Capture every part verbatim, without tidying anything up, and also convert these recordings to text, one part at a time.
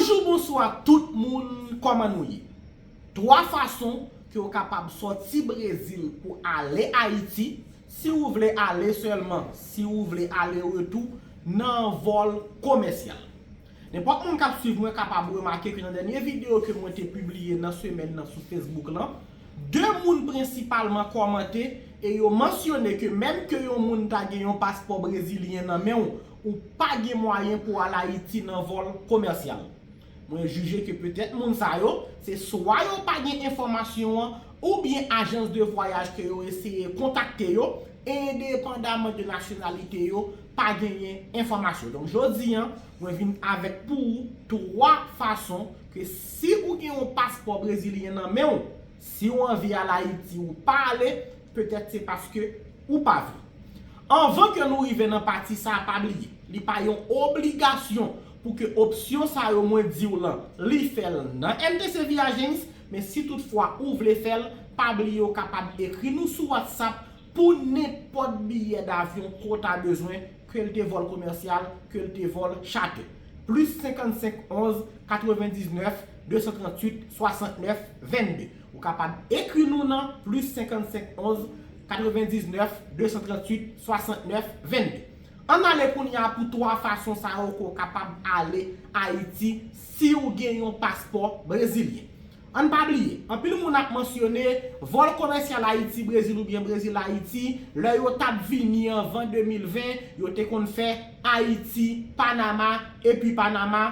Bonjou, bonswa tout moun, kòman nou ye? Twa fason ke w kapab sòti Brezil pou ale Ayiti, si ou vle ale sèlman, si ou vle ale retou nan vòl komèsyal. Nenpòt moun k ap swiv mwen kapab remake ke nan dènye videyo ke mwen te pibliye nan semèn nan sou Facebook lan, de moun prensipalman kòmante e yo mansyone ke menm ke yon moun ta gen yon paspò brezilyen nan men w, ou pa gen mwayen pou al Ayiti nan vòl komèsyal. Mwen jije ke petèt moun sa yo, se swa yo pa gen enfòmasyon an, oubyen ajans de vwayaj ke yo eseye kontakte yo, endepandaman de nasyonalite yo, pa genyen enfòmasyon. Donk, jodi an, mwen vin avèk pou ou twa fason ke si ou gen yon paspò brezilyen nan men w, si w anvi al Ayiti, ou pa ale, petèt se paske ou pa vle. Anvan ke nou rive nan pati sa a, pa bliye, li pa yon obligasyon pou ke opsyon sa yo mwen di w lan, li fè l nan M T C Viagents, men si toutfwa ou vle fè l, pa bliye w kapab ekri nou sou WhatsApp pou nenpòt biyè davyon ke w ta bezwen, ke l te vòl komèsyal, ke l te vòl charter. Plis senkannsenk onz katrevendiznèf de san tranntuit swasantnèf vennde. Ou kapab ekri nou nan plis senkannsenk onz katrevendiznèf de san tranntuit swasantnèf vennde. Ann ale kounye a pou twa fason sa yo ke w kapab ale Ayiti si w gen yon paspò brezilyen. Ann pa bliye, anpil moun ap mansyone vòl komèsyal Ayiti-Brezil oubyen Brezil-Ayiti, lè yo t ap vini anvan de mil ven, yo te konn fè Ayiti, Panama, epi Panama,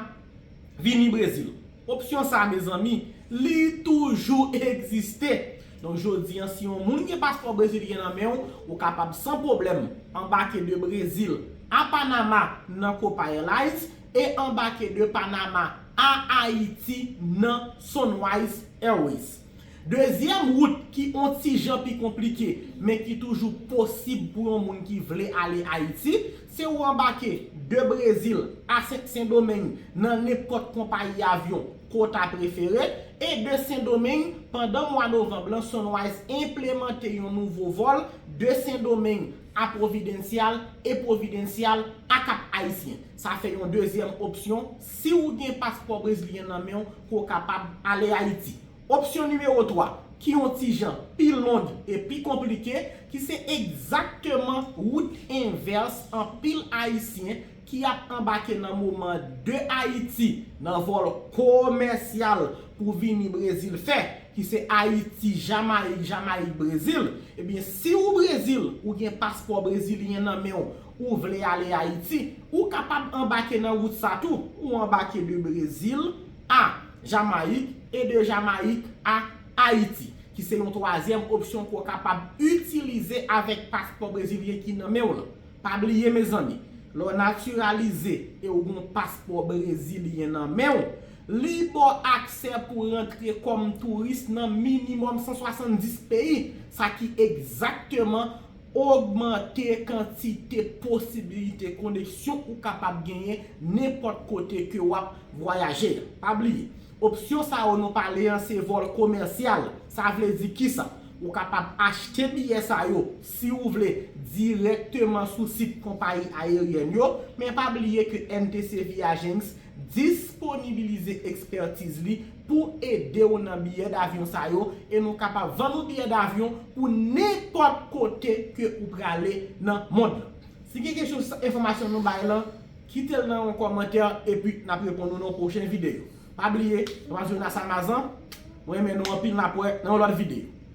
vini Brezil. Opsyon sa, mezanmi, li toujou egziste. Donk, jodi an, si yon moun gen paspò brezilyen nan men w, ou kapab san pwoblèm anbake de Brezil a Panama nan Copa Airlines e anbake de Panama a Ayiti nan Sunrise Airways. Dezyèm wout ki on ti jan pi konplike, men ki toujou posib pou yon moun ki vle ale Ayiti, se ou anbake de Brezil a Sen, Sendomeng nan nenpòt konpayi avyon ke w ta prefere, e de Sendomeng, pandan mwa novanm lan, Sunrise enplemante yon nouvo vòl de Sendomeng a Providencial e Providencial a Cap Haïtien. Sa fè yon dezyèm opsyon si w gen paspò brezilyen nan men w ke w kapab ale Ayiti. Opsyon nimewo twa, ki on ti jan pi long e pi konplike, ki se egzakteman wout envès anpil Ayisyen ki ap anbake nan moman de Ayiti nan vòl komèsyal pou vini Brezil fè, ki se Ayiti, Jamayik, Jamayik, Brezil. Ebyen, si ou Brezil, ou gen paspò brezilyen nan men w, ou vle ale Ayiti, ou kapab anbake nan wout sa tou. Ou anbake de Brezil a Jamayik e de Jamayik a Ayiti, ki se yon twazyèm opsyon ke w kapab itilize avèk paspò brezilyen ki nan men w lan. Pa bliye, mezanmi, lè w natiralize e w gen yon paspò brezilyen nan men w, li ba w aksè pou rantre kòm touris nan minimòm san swasanndis peyi, sa ki egzakteman ogmante kantite posibilite koneksyon ou kapab genyen nenpòt kote ke w ap vwayaje a. Pa bliye, opsyon sa yo nou pale an se vòl komèsyal. Sa vle di kisa? Ou kapab achte biyè sa yo, si ou vle, dirèkteman sou sit konpayi ayeryèn yo, men pa bliye ke N T C Viagents disponibilize ekspètiz li pou ede w nan biyè davyon sa yo, e nou kapab vann ou biyè davyon pou nenpòt kote ke ou prale nan mond lan. Si gen kesyon sou enfòmasyon nou bay lan, kite l nan yon kòmantè, epi n ap reponn ou nan yon pwochen videyo. Pa bliye, mwen se Jonas Amazan, mwen renmen nou anpil, n ap wè nan yon lòt videyo.